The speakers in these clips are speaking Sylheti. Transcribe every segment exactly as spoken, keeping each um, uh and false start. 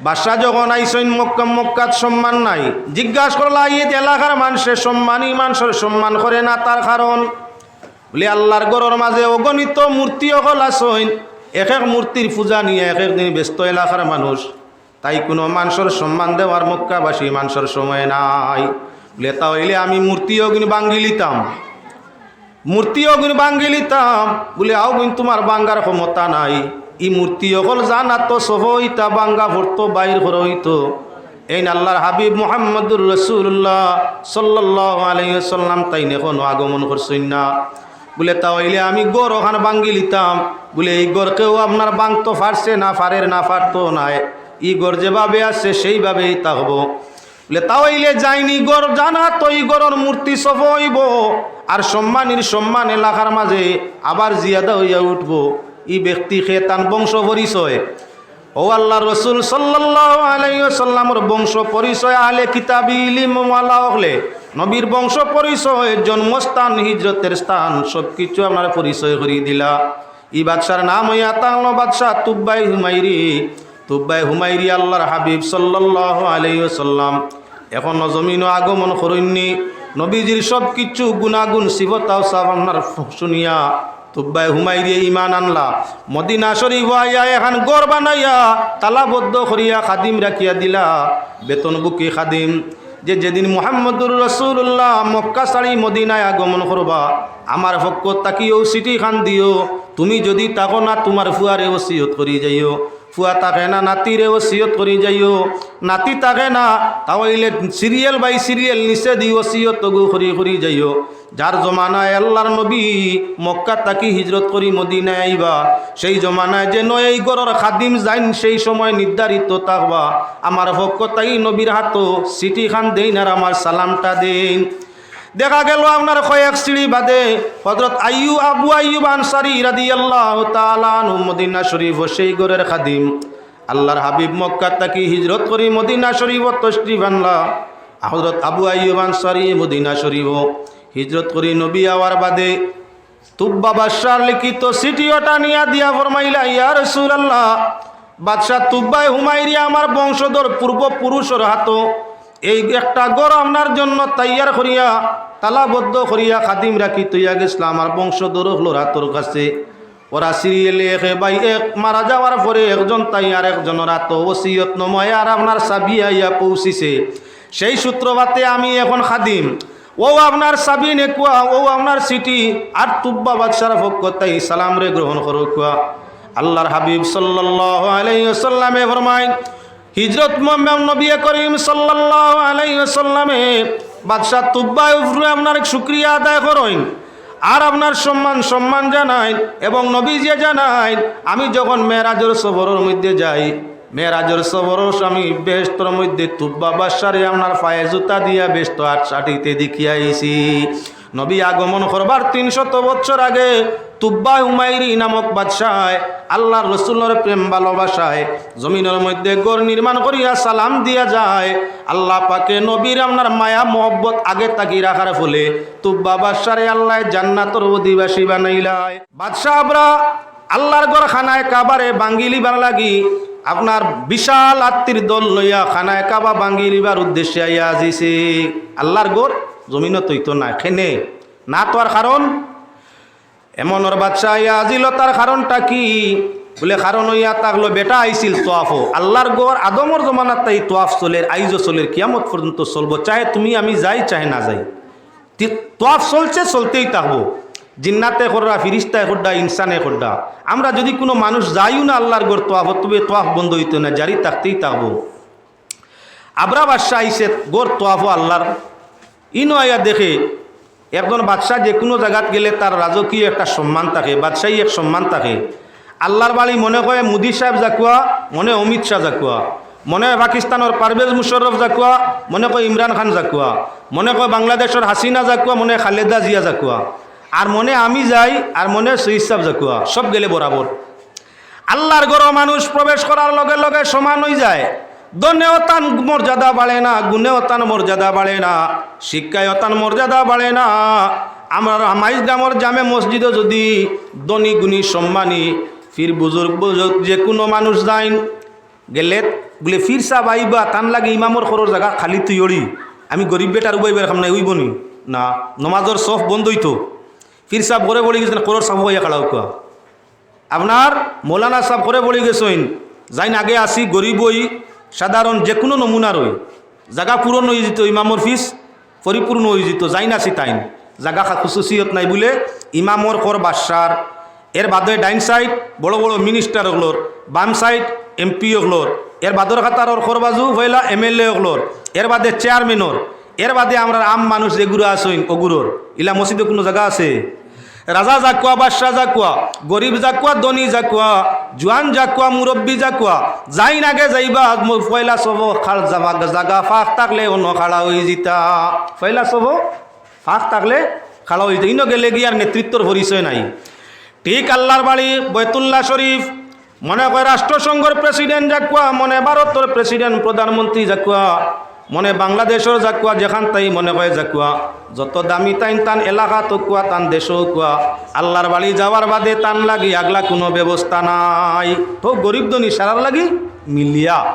বাদশা যখন আইছইন মক্কা, মক্কাত সম্মান নাই। জিজ্ঞাস করলা, "এই এলাকার মানষে সম্মানী মানষর সম্মান করে না, তার কারণ?" বুলে, "আল্লার ঘরর মাঝে অগণিত মূর্তি অকল আছইন, এক এক মূর্তির পূজা নিয়া এক এক দিন ব্যস্ত এলাকার মানুষ, তাই কুনু মানষর সম্মান দেওয়ার মক্কাবাসী মানষর সময় নাই।" বুলে, "তা অইলে আমি মূর্তি অগুইন ভাঙ্গিলিতাম।" মূর্তি অগুইন ভাঙ্গিলিতাম। বুলে, "অগুইন তুমার ভাঙ্গার ক্ষমতা নাই। ই মূর্তি অকল জানাত তো সফ অইতা, ভাঙ্গা পড়তো, বাইর করা অইতো।" এইন আল্লার হাবিব মুহাম্মদুর রাসূলুল্লাহ সাল্লাল্লাহু আলাইহি ওয়াসাল্লাম তাইন এখনো আগমন করছইন না। বুলে, "তা অইলে আমি ঘর অখান ভাঙ্গিলিতাম।" বুলে, "ই ঘর কেউ আপনার ভাঙ্গতো পারছে না, পারের না, পারতো নায়। ই ঘর যেভাবে আছে সেইভাবেই থাকবো।" বুলে, "তা অইলে যাইন, ই ঘর জানাত তো ই ঘরর মূর্তি সফ অইবো, আর সম্মানীর সম্মান এলাকার মাঝে আবার জিয়াদা অইয়া উঠবো।" ই ব্যক্তি কে, তান বংশ পরিচয়। ও আল্লার রসুল সাল্লাল্লাহু আলাইহি ওয়াসাল্লামর বংশ পরিচয়, আহলে কিতাবি ইলিমওয়ালা অকলে নবীর বংশ পরিচয়, জন্মস্থান, হিজরতের স্থান, সবকিছু আপনার পরিচয় করি দিলা। ই বাদশার নাম অইয়া থাকলো বাদশা তুব্বাই হুমাইরি। তুব্বাই হুমাইরি আল্লার হাবিব সাল্লাল্লাহু আলাইহি ওয়াসাল্লাম এখনো জমিনো আগমন করইননি। নবীজির সব কিছু গুণাগুণ সিফত আওসাফ আপনার শুনিয়া তুব্বাই হুমাইরিয়ে ইমান আনলা। মদিনা শরীফ আইয়া এখান ঘর বানাইয়া তালাবদ্ধ করিয়া খাদিম রাখিয়া দিলা, বেতনভুগী খাদিম। যে যেদিন মুহাম্মদুর রাসূলুল্লাহ মক্কা ছাড়ি মদিনায় আগমন করবা, আমার পক্ষ থাকিও চিঠি খান দিও, তুমি যদি থাকো না, তুমার ফুয়ারে ওসিয়ত করি যাইও, ফুয়া থাকে না, নাতিরে ওসিয়ত করি যাইও, নাতি থাকে না, তা অইলে serial by serial নিচেদি ওসিয়ত ওগু করি করি যাইও। যার জমানায় আল্লার নবী মক্কা থাকি হিজরত করি মদিনায় আইবা, সেই জমানায় যেন এই ঘরর খাদিম যাইন, সেই সময় নির্ধারিত থাকবা। আমার পক্ষ থাকি নবীর হাতো চিঠি খান দেইন আর আমার সালামটা দেইন। দেখা গেল আপনার কয়েক সিঁড়ি বাদে হযরত আইয়ু-, আবু আইয়ুব আনসারী রাদিয়াল্লাহু তাআলা আনহু মদিনা শরীফো সেই ঘরর খাদিম। আল্লার হাবিব মক্কা থাকি হিজরত করি মদিনা শরীফো তশরিফ আনলা। হযরত আবু আইয়ুব আনসারী মদিনা শরীফো হিজরত করি নবী আওয়ার বাদে তুব্বা বাদশার লিখিত চিঠি ওটা নিয়া দিয়া ফরমাইলা, "ইয়া রাসূলুল্লাহ, বাদশা তুব্বায় হুমাইরি আমার বংশধর পূর্বপুরুষর হাতো এই একটা ঘর আপনার জন্য তৈয়ার করিয়া, তালাবদ্ধ করিয়া খাদিম রাখি থইয়া গেছলা আমার বংশধর অকলর হাতর কাছে। ওরা serial এ একে বাই এক মারা যাওয়ার পরে একজন তাই আর একজনর হাতো ওসিয়তনামা আর আপনার চাবি আইয়া পৌঁছিছে। সেই সূত্রপাতে আমি এখন খাদিম।" ও আপনার চাবি নেউক্কা, ও আপনার চিঠি, আর তুব্বা বাদশার পক্ষ থাকি সালামরে গ্রহণ করউক্কা। আল্লার হাবিব সাল্লাল্লাহু আলাইহি ওয়াসাল্লামে ফরমাইন, হিজরত মোহাম্মদ নবী করিম সাল্লাল্লাহু আলাইহি ওয়াসাল্লামে বাদশা তুব্বা উপরে আপনার শুকরিয়া আদায় করইন, আর আপনার সম্মান, সম্মান জানাইন, এবং নবীজিয়ে জানাইন, আমি যখন মেরাজর সফরর মধ্যে যাই, মেরাজর সফরর আমি বেহেশতর মধ্যে তুব্বা বাদশারে আপনার পায়ে জুতা দিয়া বেহেশতো আট-, আটিতে দেখিয়া আইছি। নবী আগমন করবার তিনশত বছর আগে তুব্বা হুমাইরি নামক বাদশায় আল্লার রসুলর প্রেম ভালোবাসায় জমিনর মধ্যে ঘর নির্মাণ করিয়া সালাম দিয়া যায়। আল্লা পাকে নবীর আপনার মায়া মহব্বত আগে থাকি রাখার ফলে তুব্বা বাদশারে আল্লায় জান্নাতর অধিবাসী বানাইলায়। বাদশা আবরা আল্লার ঘর খানায়ে কাবারে ভাঙ্গিলিবার লাগি আপনার বিশাল আত্তির দল লইয়া খানায়ে কাবা ভাঙ্গিলিবার উদ্দেশ্যে আইয়া আজিছে। আল্লার ঘর জমিনো তৈতো নায়, কেনে না তো আর কারণ। এমনর বাদশা আইয়া আজিলো, তার কারণটা কি? বুলে, কারণ অইয়া থাকলো, বেটা আইছিল তোয়াফো, আল্লার ঘর আদমর জমানাত তাই তোয়াফ চলের, আইজও চলের, কিয়ামত পর্যন্ত চলবো, চাহে তুমি আমি যাই, চাহে না যাই। তি-, তোয়াফ চলছে, চলতেই থাকবো। জিন্নাতে কররা, ফিরিস্তায় কররা, ইনসানে কররা। আমরা যদি কুনু মানুষ যাইও না আল্লার ঘর তোয়াফো, তবে তোয়াফ বন্ধ অইতো না, জারি থাকতেই থাকবো। আবরা বাদশা আইছে ঘর তোয়াফো আল্লার, ইনো আইয়া দেখে, একজন বাদশা যেকুনু জাগাত গেলে তার রাজকীয় একটা সম্মান থাকে, বাদশাহী এক সম্মান থাকে। আল্লার বাড়ি মনে কয় মোদি সাহেব যাউক্কা, মনে অমিত শাহ যাউক্কা, মনে পাকিস্তানর পারভেজ মুশাররফ যাউক্কা, মনে কয় ইমরান খান যাউক্কা, মনে কয় বাংলাদেশর হাসিনা যাউক্কা, মনে খালেদা জিয়া যাউক্কা, আর মনে আমি যাই, আর মনে সৈয়দ সাহেব যাউক্কা, সব গেলে বরাবর। আল্লার ঘরো মানুষ প্রবেশ করার লগে লগে সমান অইযায়। ধনেও তান মর্যাদা বাড়ে না, গুণেও তান মর্যাদা বাড়ে না, শিক্ষায়ও তান মর্যাদা বাড়ে না। আমরার হামাইজ গ্রামর জামে মসজিদো যদি ধনী গুণী সম্মানী পীর বুজুর্গ বুজুর্গ যেকুনু মানুষ যাইন, গেলে বুলে, "ফির সাব আইবা, তান লাগি ইমামর খরর জাগা খালি থইওড়ি, আমি গরিব বেটার উবাইবার কাম নাই, অইবো নি?" না, নমাজর সফ বন্ধ অইতো। ফির সাব ঘরে বড়ি গেছইন, খরর সাফো আইয়া খাড়া অউক্কা। আপনার মৌলানা সাব ঘরে বড়ি গেছইন, যাইন আগে আসি, গরিব অই, সাধারণ যে কুনু নমুনার অই, জাগা পূরণ অইযিতো, ইমামর ফিস পরিপূর্ণ অইযিতো, যাইন আসি তাইন। জাগা খা-, খুসুসিয়ত নাই বুলে ইমামর খর বাদশার, এর বাদে ডাইন সাইড বড় বড় মিনিস্টার অকলর, বাম সাইড এমপি অকলর, এর বাদর কাতারর খর বাজু পয়লা এমএলএ অকলর, এর বাদে চেয়ারম্যানর, এর বাদে আমরার আম মানুষ যেগুরা আছইন অগুরর। ইলা মসজিদো কুনু জাগা আছে? রাজা যাকুয়া, বাদশা যাকুয়া, গরিব যাকুয়া, ধনী যাকুয়া, জুয়ান যাকুয়া, মুরব্বি যাকুয়া, যাইন আগে যাইবা, ম-, পয়লা সফো খাল জাগা, জাগা ফাঁক থাকলে অনো খাড়া অইযিতা। পয়লা সফো ফাঁক থাকলে খাড়া অইযিতা। ইনো গেলে গিয়ার নেতৃত্বর পরিচয় নাই। ঠিক আল্লার বাড়ি বয়তুল্লাহ শরীফ, মনে কয় রাষ্ট্রসংঘর প্রেসিডেন্ট যাকুয়া, মনে ভারতর প্রেসিডেন্ট, প্রধানমন্ত্রী যাকুয়া, মনে বাংলাদেশর যাকুয়া, যেখান তাই মনে কয় যাকুয়া, যত দামি তাইন তান এলাকা তকুয়া, তান দেশ অউকুয়া, আল্লার বাড়ি যাওয়ার বাদে তান লাগি আগলা কুনু ব্যবস্থা নাই। তো গরিব ধনী সারার লাগি মিলিয়া,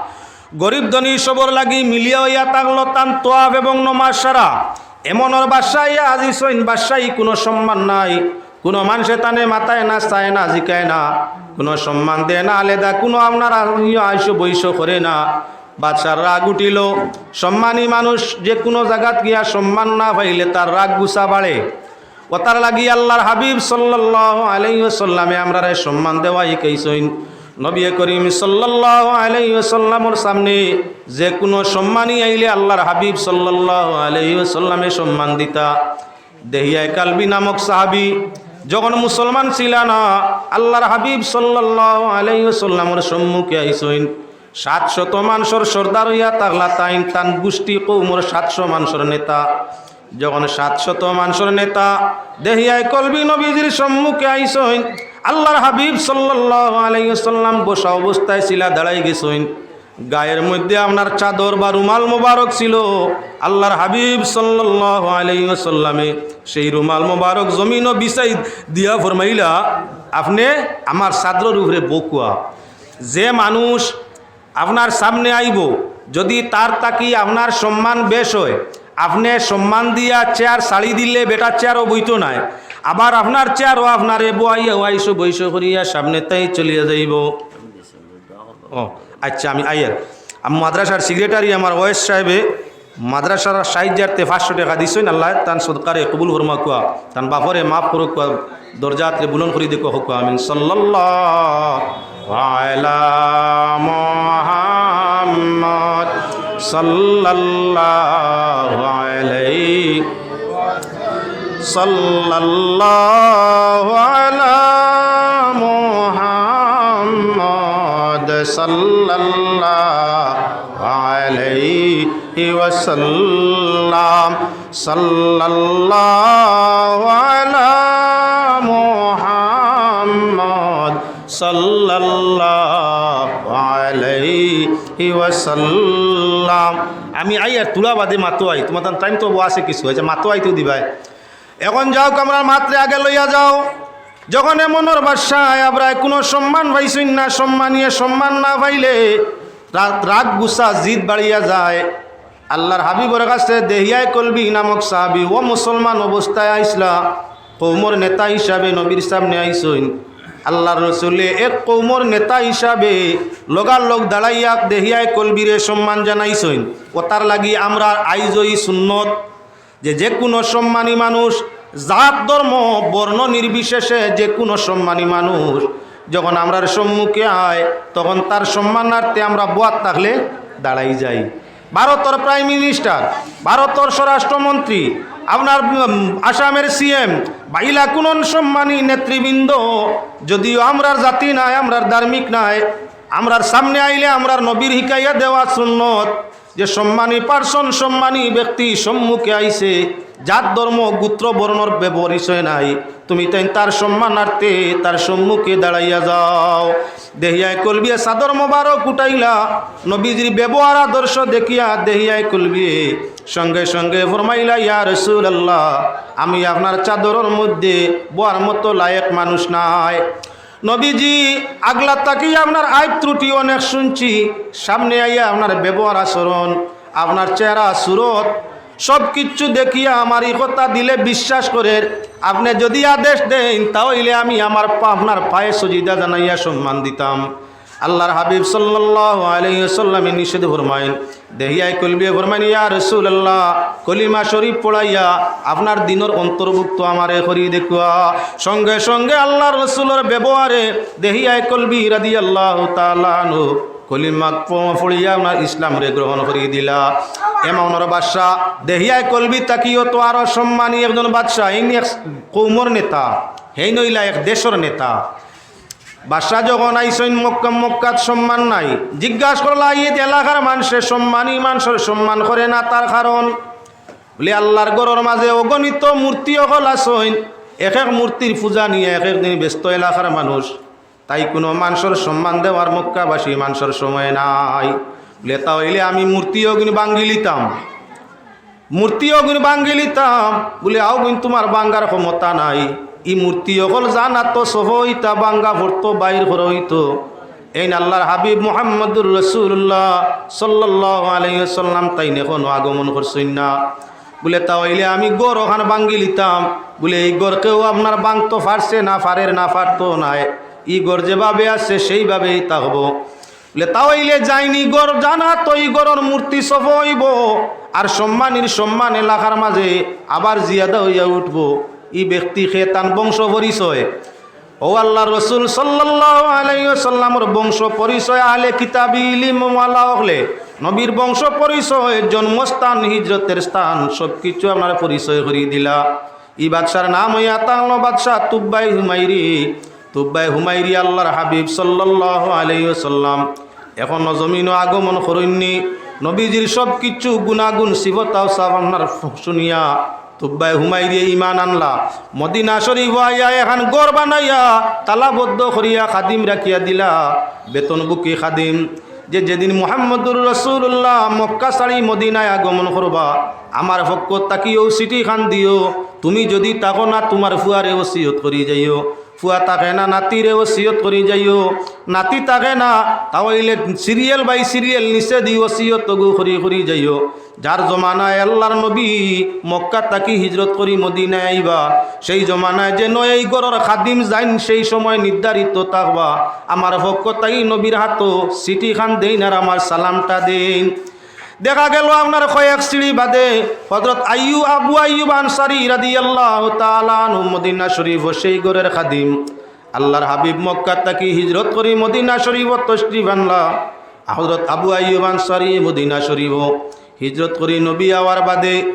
গরিব ধনী সবর লাগি মিলিয়া অইয়া থাকলো তান তোয়াফ এবং নমাজ সারা। এমনর বাদশা আইয়া হাজির অইছইন, বাদশাই কুনু সম্মান নাই, কুনু মানষে তানে মাতায় না, চায় না, জিকায় না, কুনু সম্মান দেয় না, আলাদা কুনু আপনার আ-, ইয়ে আইসো বইসো করে না। বাদশার রাগ উঠিলো। সম্মানী মানুষ যে কুনু জাগাত গিয়া সম্মান না পাইলে তার রাগ গুসা বাড়ে। অতার লাগি আল্লার হাবিব সাল্লাল্লাহু আলাইহি ওয়াসাল্লামে আমরারে সম্মান দেওয়া হিকাইছইন। নবী করিম সাল্লাল্লাহু আলাইহি ওয়াসাল্লামর সামনে যে কুনু সম্মানী আইলে আল্লার হাবিব সাল্লাল্লাহু আলাইহি ওয়াসাল্লামে সম্মান দিতা। দেহিয়ায়ে কালবি নামক সাহাবী যখন মুসলমান ছিলা না, আল্লার হাবিব সাল্লাল্লাহু আলাইহি ওয়াসাল্লামর সম্মুখে আইছইন। সাতশত মানষর সর্দার অইয়া থাকলা তাইন, তান গুষ্টি কওমর সাতশো মানষর নেতা। যখন সাতশত মানষর নেতা দেহিয়ায়ে কলবি নবীজির সম্মুখে আইছইন, আল্লার হাবিব সাল্লাল্লাহু আলাইহি ওয়াসাল্লাম বসা অবস্থায় ছিলা দাঁড়াই গেছইন। গায়ের মধ্যে আপনার চাদর বা রুমাল মোবারক ছিল। আল্লার হাবিব সাল্লাল্লাহু আলাইহি ওয়াসাল্লামে সেই রুমাল মোবারক জমিনো বিছাই দিয়া ফরমাইলা, "আপনে আমার চাদরর উপরে বউক্কা।" যে মানুষ আপনার সামনে আইবো, যদি তার থাকি আপনার সম্মান বেশ অয়, আপনে সম্মান দিয়া চেয়ার ছাড়ি দিলে বেটা চেয়ারো বইতো নায়, আবার আপনার চেয়ারো আপনারে বওয়াইয়া আইসো বইসো করিয়া সামনে তাই চলিয়া যাইবো। ও, আচ্ছা, আমি আইয়ার। আমি মাদ্রাসার সেক্রেটারি আমার ওয়েস সাহেবে মাদ্রাসার সাহায্যার্থে পাঁচশো টেকা দিছইন, আল্লায় তান সদকারে কবুল ফরমাউক্কা, তান বাপরে মাফ করউক্কা, দরজাতরে বুলন্দ করি দেউক্কা, কউক্কা আমিন। সাল্লাল্লাহু আলা মুহাম্মদ, সাল্লাল্লাহু আলাইহি, সাল্লাল্লাহু আলা মুহাম্মদ, সাল্লাল্লাহু আলাইহি ওয়াসাল্লাম। সাল্লাল্লাহু আলা মুহাম্মদ, সাল্লাল্লাহু আলাইহি ওয়াসাল্লাম। আমি আইয়ার তুলা বাদে মাতো আই, তুমার তান টাইম তো আছে কিছু, আচ্ছা, মাতো আইতেও দিবায়। এখন যাউক, আমরার মাতরে আগে লইয়া যাও। যখন এমনর বাদশায় আবরায় কুনু সম্মান পাইছইন না, সম্মানীয়ে সম্মান না পাইলে রা-, রাগ গুসা জিদ বাড়িয়া যায়। আল্লার হাবিবর কাছে দেহিয়ায়ে কলবি নামক সাহাবী ও মুসলমান অবস্থায় আইছলা, কওমর নেতা হিসাবে নবীর সামনে আইছইন। আল্লার রসুলে এক কওমর নেতা হিসাবে লগালগ দাঁড়াইয়া দেহিয়ায়ে কলবিরে সম্মান জানাইছইন। অতার লাগি আমরার আইজ ই সুন্নত যে, যে কুনু সম্মানী মানুষ, জাত, ধর্ম, বর্ণ নির্বিশেষে যে কুনু সম্মানী মানুষ যখন আমরার সম্মুখে আয়, তখন তার সম্মানার্থে আমরা বওয়াত থাকলে দাঁড়াই যাই। ভারতর প্রাইম মিনিস্টার, ভারতর স্বরাষ্ট্রমন্ত্রী, আপনার, উম, আসামের সিএম বা ইলা কুনু সম্মানী নেতৃবৃন্দ, যদিও আমরার জাতি নায়, আমরার ধার্মিক নায়, আমরার সামনে আইলে আমরার নবীর হিকাইয়া দেওয়া সুন্নত, যে সম্মানী পার্সন, সম্মানী ব্যক্তি সম্মুখে আইছে, জাত, ধর্ম, গোত্র, বর্ণর বে-, পরিচয় নাই, তুমি তাইন তার সম্মানার্থে তার সম্মুখে দাঁড়াইয়া যাও। দেহিয়ায়ে কলবিয়ে চাদর মোবারক উঠাইলা, নবীজির ব্যবহার আদর্শ দেখিয়া দেহিয়ায়ে কলবিয়ে সঙ্গে সঙ্গে ফরমাইলা, "ইয়া রাসূলুল্লাহ, আমি আপনার চাদরর মধ্যে বওয়ার মতো লায়েক মানুষ নায়।" নবীজি, আগলা থাকি আপনার আইব ত্রুটি অনেক শুনছি, সামনে আইয়া আপনার ব্যবহার আচরণ, আপনার চেহারা সুরত, সব কিচ্ছু দেখিয়া আমার ই কথা দিলে বিশ্বাস করের। আপনে যদি আদেশ দেইন, তা অইলে আমি আমার পা-, আপনার পায়ে সজিদা জানাইয়া সম্মান দিতাম। আল্লাহর হাবিব সাল্লাল্লাহু আলাইহি ওয়াসাল্লামে নিষেধ ফরমাইন। দেহিয়ায় কলবিয়ে ফরমাইন, "ইয়া রাসূলুল্লাহ, কলিমা শরীফ পড়াইয়া আপনার দিনর অন্তর্ভুক্ত আমারে করি দেখুয়া।" সঙ্গে সঙ্গে আল্লাহর রসুলর ব্যবহারে দেহিয়ায় কলবি রাদিয়াল্লাহু তাআলা আনহু কলিমা প-, পড়িয়া আপনার ইসলামরে গ্রহণ করি দিলা। এমনর বাদশা দেহিয়ায় কলবি থাকিও তো আরো সম্মানী একজন বাদশা, এইন এক কৌমর নেতা, হেইন অইলা এক দেশর নেতা। বাদশা যখন আইছইন মক্কা, মক্কাত সম্মান নাই। জিজ্ঞাস করলা, "এই এলাকার মানষে সম্মানী মানষর সম্মান করে না, তার কারণ?" বলে, "আল্লাহর ঘরর মাঝে অগণিত মূর্তি অকল আছইন, এক এক মূর্তির পূজা নিয়া এক এক দিন ব্যস্ত এলাকার মানুষ, তাই কুনু মানষর সম্মান দেওয়ার মক্কাবাসী মানষর সময় নাই।" বলে, "তা অইলে আমি মূর্তি অগুন ভাঙ্গি লিতাম।" মূর্তি অগুন ভাঙ্গি লিতাম। বলে, "আও গুন তুমার ভাঙ্গার ক্ষমতা নাই। ই মূর্তি অকল জানাত তো সফ অইতা, ভাঙ্গা পড়তো, বাইর করা অইতো।" এইন আল্লাহর হাবিব মুহাম্মদুর রাসূলুল্লাহ সাল্লাল্লাহু আলাইহি ওয়াসাল্লাম তাইন এখনো আগমন করছইন না। বলে, "তা অইলে আমি ঘর অখান ভাঙ্গি লিতাম।" বলে, "এই ঘর কেউ আপনার ভাঙতো পারছে না, পারের না, পারতো নায়। ই ঘর যেভাবে আছে সেইভাবেই থাকবো।" বলে, "তা অইলে যাইন, ই ঘর জানাত তো ই ঘরর মূর্তি সফ অইবো, আর সম্মানীর সম্মান এলাকার মাঝে আবার জিয়াদা অইয়া উঠবো।" ই ব্যক্তি কে, তান বংশ পরিচয়, ও আল্লাহর রসুল সাল্লাল্লাহু আলাইহি ওয়াসাল্লামর বংশ পরিচয়, আহলে কিতাবি ইলিমওয়ালা অকলে নবীর বংশ পরিচয়, জন্মস্থান, হিজরতের স্থান, সব কিছু আপনার পরিচয় করি দিলা। ই বাদশার নাম অইয়া তান বাদশা তুব্বাই হুমাইরি। তুব্বাই হুমাইরি আল্লাহর হাবিব সাল্লাল্লাহু আলাইহি ওয়াসাল্লাম এখনো জমিনো আগমন করইননি। নবীজির সব কিছু গুণাগুণ সিফত আওসাফ আপনার শুনিয়া তুব্বাই হুমাইরিয়ে ইমান আনলা। মদিনা শরীফ আইয়া এখান ঘর বানাইয়া তালাবদ্ধ করিয়া খাদিম রাখিয়া দিলা, বেতনভুগী খাদিম। যে যেদিন মুহাম্মদুর রাসূলুল্লাহ মক্কা ছাড়ি মদিনায় আগমন করবা, আমার পক্ষ থাকিও চিঠি খান দিও, তুমি যদি থাকো না, তুমার ফুয়ারে ওসিয়ত করি যাইও, ফুয়া থাকে না, নাতিরে ওসিয়ত করি যাইও, নাতি থাকে না, তা অইলে serial by serial নিচে দি ওসিয়ত গু করি করি যাইও। যার জমানায় আল্লাহর নবী মক্কা থাকি হিজরত করি মদিনায় আইবা, সেই জমানায় যেন এই ঘরর খাদিম যাইন, সেই সময় নির্ধারিত থাকবা। আমার পক্ষ থাকি নবীর হাতো চিঠি খান দেইন আর আমার সালামটা দেইন। দেখা গেল আপনার কয়েক সিঁড়ি বাদে হযরত আইয়ু-, আবু আইয়ুব আনসারী রাদিয়াল্লাহু তাআলা আনহু মদিনা শরীফ ও সেই ঘরের খাদিম। আল্লাহর হাবিব মক্কা থাকি হিজরত করি মদিনা শরীফ তশরিফ আনলা। হযরত আবু আইয়ুব আনসারী মদিনা শরীফ হিজরত করি নবী আওয়ার বাদে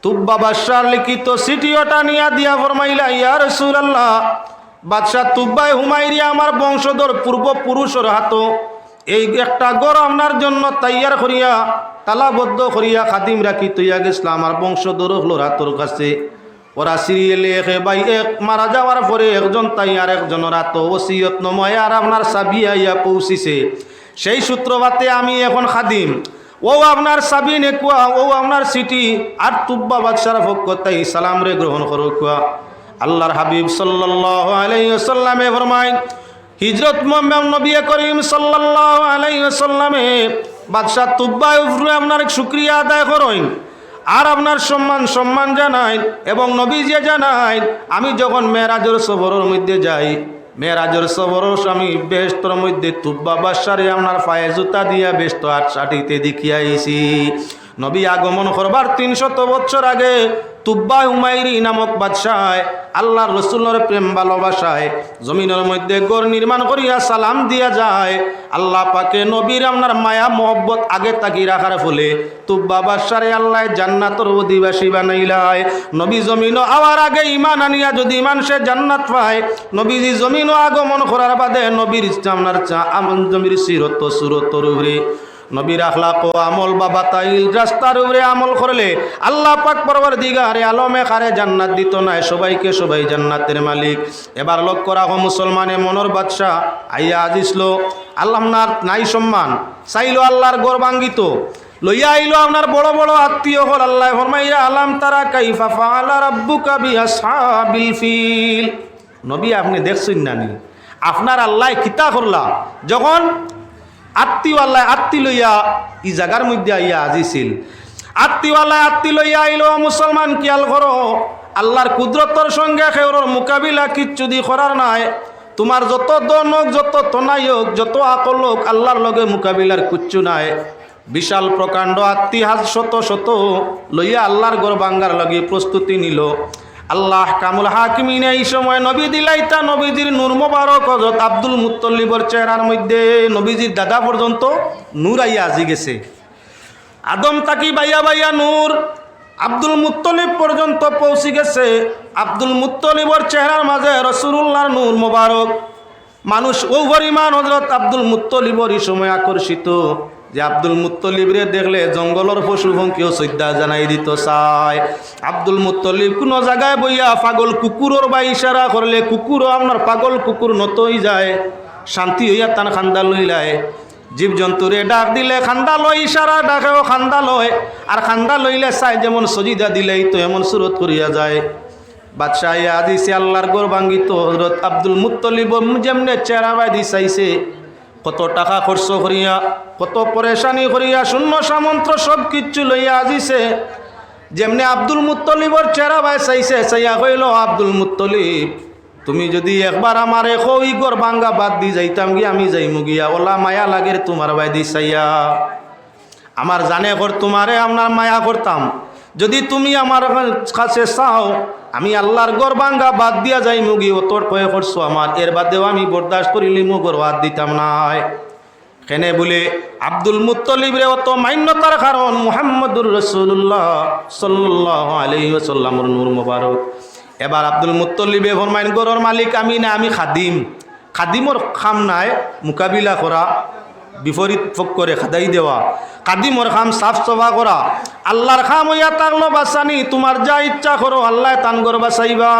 তুব্বা বাদশার লিখিত চিঠি ওটা নিয়া দিয়া ফরমাইলা, "ইয়া রাসূলুল্লাহ, বাদশা তুব্বায় হুমাইরি আমার বংশধর পূর্বপুরুষর হাতো এই একটা ঘর আপনার জন্য তৈয়ার করিয়া, তালাবদ্ধ করিয়া খাদিম রাখি তইয়া গেছলা আমার বংশধর অকলর হাতর কাছে। ওরা serial এ একে বাই এক মারা যাওয়ার পরে একজন তাই আর একজনর হাতো ওসিয়ত নময় আর আপনার চাবি আইয়া পৌঁছিছে। সেই সূত্রপাতে আমি এখন খাদিম।" ও আপনার চাবি নেকুয়া, ও আপনার চিঠি, আর তুব্বা বাদশার পক্ষ থাকি সালামরে গ্রহণ করুকুয়া। আল্লাহর হাবিব সাল্লাল্লাহু আলাইহি ওয়াসাল্লামে ফরমাইন, হিজরত মোহাম্মদ নবী করিম সাল্লাল্লাহু আলাইহি ওয়াসাল্লামে বাদশা তুব্বায় উপরে আপনার শুকরিয়া আদায় করইন, আর আপনার সম্মান, সম্মান জানাইন, এবং নবীজিয়ে জানাইন, আমি যখন মেরাজর সফরর মধ্যে যাই, মেরাজর সফরর আমি বেহেশতর মধ্যে তুব্বা বাদশারে আপনার পায়ে জুতা দিয়া বেহেশত আট-, আটিতে দেখিয়া আইছি। নবী আগমন করবার তিনশত বছর আগে তুব্বা হুমাইরি নামক বাদশায় আল্লাহর রসুলর প্রেম ভালোবাসায় জমিনর মধ্যে ঘর নির্মাণ করিয়া সালাম দিয়া যায়। আল্লাহ পাকে নবীর আপনার মায়া মহব্বত আগে থাকি রাখার ফলে তুব্বা বাদশারে আল্লায় জান্নাতর অধিবাসী বানাইলায়। নবী জমিনো আওয়ার আগে ইমান আনিয়া যদি মানষে জান্নাত পায়, নবীজি জমিনো আগমন করার বাদে নবীর আপনার চা-, আম-, নবীর সিরত সুরতর উপরে, নবীর আখলাক ও আমল বা বাতাইল রাস্তার উপরে আমল করলে আল্লাহ পাক পরওয়ারদিগারে আলমে কারে জান্নাত দিত নায়, সবাইকে সবাই জান্নাতের মালিক। এবার লক্ষ্য রাখো মুসলমানে মনর বাদশা আইয়া আজিজলো, আল্লাহ আপনার নাই সম্মান, চাইলো আল্লাহর ঘর ভাঙ্গিত, লইয়া আইলো আপনার বড় বড় আত্মীয় অকল। আল্লায় ফরমাইরা, "আলাম তারা কাইফা ফাআলা রাব্বুকা বিআসহাবিল ফিল।" নবী, আপনে দেখছইন না নি? আপনার আল্লায় কিতা করলা? যখন আত্তিওয়ালায় আত্তি লইয়া ই জাগার মধ্যে আইয়া আজিছিল, আত্তিওয়ালায় আত্তি লইয়া আইলো, মুসলমান খিয়াল করো, আল্লার কুদরতর সঙ্গে কেউরর মোকাবিলা কিচ্ছুদি করার নাই। তুমার যত ধন অউক, যত তনাই অউক, যত আকল অউক, আল্লার লগে মোকাবিলার কিচ্ছু নাই। বিশাল প্রকাণ্ড আত্তি হাজ শত শত লইয়া আল্লার ঘর ভাঙ্গার লাগি প্রস্তুতি নিলো। আল্লাহ আহকামুল হাকিমিনে ই সময় নবী দিলাইতা নবীজির নূর মোবারক হজরত আব্দুল মুত্তলিবর চেহারার মধ্যে। নবীজির দাদা পর্যন্ত নূর আইয়া আজি গেছে। আদম থাকি বাইয়া বাইয়া নূর আব্দুল মুত্তলিব পর্যন্ত পৌঁছি গেছে। আব্দুল মুত্তলিবর চেহারার মাঝে রসুলুল্লাহর নূর মোবারক। মানুষ অউ পরিমাণ হজরত আব্দুল মুত্তলিবর ই সময় আকর্ষিত যে আব্দুল মুত্তলিবরে দেখলে জঙ্গলর পশু পঙ্খিও সইজদা জানাই দিতো চায়। আব্দুল মুত্তলিব কুনু জাগায় বইয়া পাগল কুকুরর বায় ইশারা করলে কুকুরও আপনার পাগল কুকুর নত অইযায়, শান্তি অইয়া তান কান্দা লইলায়। জীবজন্তুরে ডাক দিলে কান্দা লয়, ইশারা ডাকেও কান্দা লয়, আর কান্দা লইলে চায় যেমন সইজদা দিলাইতো এমন সুরত করিয়া যায়। বাদশায় আজিছে আল্লার ঘর ভাঙ্গিতো, হজরত আব্দুল মুত্তলিব যেমনে চেহারা বায়দি চাইছে, কত টাকা খরচ করিয়া, কত পরেশানি করিয়া, শূন্য সামন্ত্র সব কিচ্ছু লইয়া আজিছে। যেমনে আব্দুল মুত্তলিবর চেহারা বায় চাইছে, চাইয়া কইলো, "আব্দুল মুত্তলিব, তুমি যুদি একবার আমারে কও, ই ঘর ভাঙ্গা বাদ দি যাইতাম গি, আমি যাইমু গিয়া, অলা মায়া লাগের তুমার বায়দি চাইয়া।" আমার জানে কর তুমারে আপনার মায়া করতাম। যুদি তুমি আমার কাছে চাও, আমি আল্লার ঘর ভাঙ্গা বাদ দিয়া যাইমু গি, অত কয় করছো আমার, এর বাদেও আমি বরদাস্ত করিলিমু, ঘর বাদ দিতাম নায়। কেনে বুলে আব্দুল মুত্তলিবরে অত মান্যতার কারণ মুহাম্মদুর রাসূলুল্লাহ সাল্লাল্লাহু আলাইহি ওয়াসাল্লামর নূর মোবারক। এবার আব্দুল মুত্তলিবে ফরমাইন, "ঘরর মালিক আমি না, আমি খাদিম।" খাদিমর কাম নায় মোকাবিলা করা, বিপরীত পক্ষরে খেদাই দেওয়া। খাদিমর কাম সাফ সাফা করা। আল্লার কাম অইয়া থাকলো বাচানি, তুমার যা ইচ্ছা করো, আল্লায় তান ঘর বাচাইবা।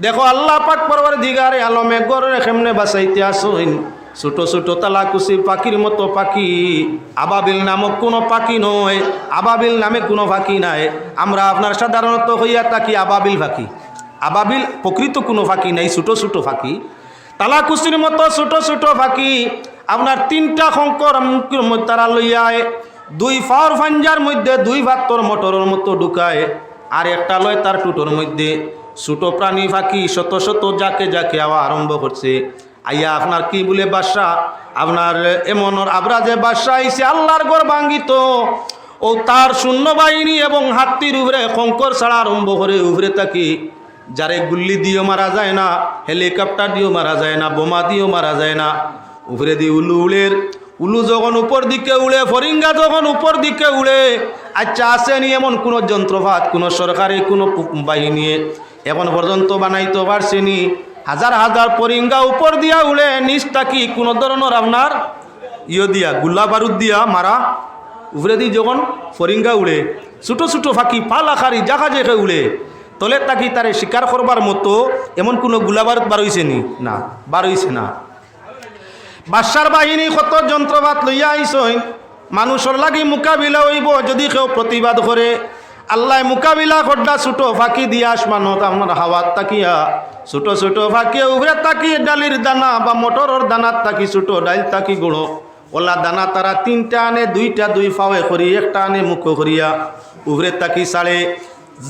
দেখো, আল্লা পাক পরওয়ারদিগারে আলমে ঘররে কেমনে বাচাইতে আছইন। ছোট ছোট তালাকুচি পাখির মতো পাখি, আবাবিল নামক কুনু পাখি নয়, আবাবিল নামে কুনু পাখি নাই। আমরা আপনার সাধারণত কইয়া থাকি আবাবিল পাখি, আবাবিল প্রকৃত কুনু পাখি নাই, ছোট ছোট পাখি। তালাকুচির মতো ছোট ছোট পাখি, আপনার তিনটা খঙ্কর মুখর মধ্যে তারা লইয়া আয়, দুই পাওর পাঞ্জার মধ্যে দুই পাত্তর মটরর মতো ঢুকায়, আর একটা লয় তার টুটর মধ্যে। ছোট প্রাণী পাখি শত শত জাকে জাকে আওয়া আরম্ভ করছে। আইয়া আপনার কি বুলে বাদশা, আপনার এমনর আবরাজে বাদশা আইছে, আল্লার ঘর ভাঙ্গিতো। অউ তার সৈন্য বাহিনী এবং হাত্তির উপরে খঙ্কর ছাড়া আরম্ভ করে, উপরে থাকি যারে গুল্লি দিও মারা যায় না, হেলিকপ্টার দিও মারা যায় না, বোমা দিও মারা যায় না। উপরেদি উলু উড়ের, উলু যখন উপর দিকে উড়ে, ফরিঙ্গা যখন উপর দিকে উড়ে, আচ্ছা, আছেনি এমন কুনু যন্ত্রপাত, কুনু সরকারি কুনু পু-, বাহিনীয়ে এখন পর্যন্ত বানাইতো পারছেনি? হাজার হাজার ফরিঙ্গা উপর দিয়া উড়ে, নিচ থাকি কুনু ধরনর আপনার ইয়ে দিয়া, গুলা বারুদ দিয়া মারা, উপরেদি যখন ফরিঙ্গা উড়ে, ছোট ছোট পাখি পাল আকারি জাগা জাগায় উড়ে, তলে থাকি তারে শিকার করবার মতো এমন কুনু গুলা বারুদ বার অইছেনি? না, বার অইছে না। বাদশার বাহিনী কত যন্ত্রপাত লইয়া আইছইন, মানুষর লাগি মোকাবিলা অইবো, যুদি কেউ প্রতিবাদ করে, আল্লায় মোকাবিলা করলা ছোট পাখি দিয়া আসমানত আপনার হাওয়াত থাকিয়া, ছোট ছোট পাখি উপরে থাকি ডালির দানা বা মটরর দানাত থাকি ছোট ডাইল থাকি গুঁড়ো, অলা দানা তারা তিনটা আনে, দুইটা দুই পাওয়ে করি, একটা আনে মুখো করিয়া, উপরে থাকি ছাড়ে।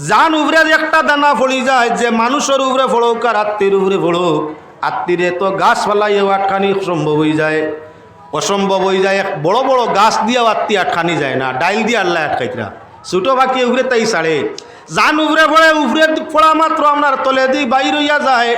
যান উপরে একটা দানা পড়ি যায়, যে মানুষর উপরে পড়ুক আর আত্তির উপরে পড়ুক, আত্তিরে তো গাছ ফালাইয়াও আটকানি সম্ভব অইযায়, অসম্ভব অইযায়। এক বড় বড় গাছ দিয়াও আত্তি আটকানি যায় না, ডাইল দিয়া আল্লায় আটকাইতরা। ছোট পাখি উপরে তাই ছাড়ে, যান উপরে পড়ে, উপরে পড়া মাত্র আপনার তলেদি বাইর অইয়া যায়।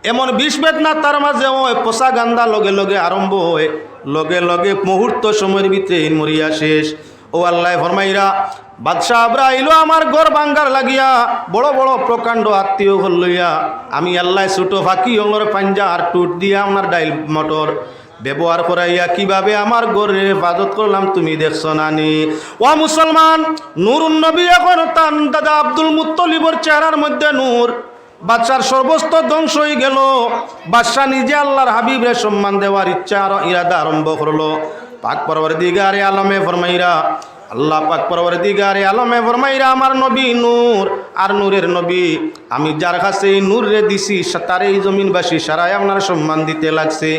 এমন বিষ বেদনা তার মাঝে অয়, পচা গান্দা লগে লগে আরম্ভ অয়, লগে লগে মুহূর্ত সময়র ভিতরে ইন মরিয়া শেষ। অউ আল্লায় ফরমাইরা, বাদশা আবরা আইলো আমার ঘর ভাঙ্গার লাগিয়া, বড় বড় প্রকাণ্ড আত্তি অকল লইয়া। আমি আল্লায় ছোট পাখি অকলর পাঞ্জা আর টুট দিয়া আপনার ডাইল মটর ব্যবহার করাইয়া কিভাবে আমার ঘররে হেফাজত করলাম তুমি দেখছো না নি? ও মুসলমান, নূরুন নবী এখন তান দাদা আব্দুল মুত্তলিবর চেহারার মধ্যে নূর, বাদশার সর্বস্ব ধ্বংস অইগেলো। বাদশা নিজে আল্লার হাবিবরে সম্মান দেওয়ার ইচ্ছা আর ইরাদা আরম্ভ করলো। পাক পরওয়ারদিগারে আলমে ফরমাইরা, আল্লাহ পাক পরওয়ারদিগারে আলমে ফরমাইরা, আমার নবী নূর, আর নূরের নবী, আমি যার কাছে এই নূররে দিছি, সা-, তারে এই জমিনবাসী সারায় আপনার সম্মান দিতে লাগছে।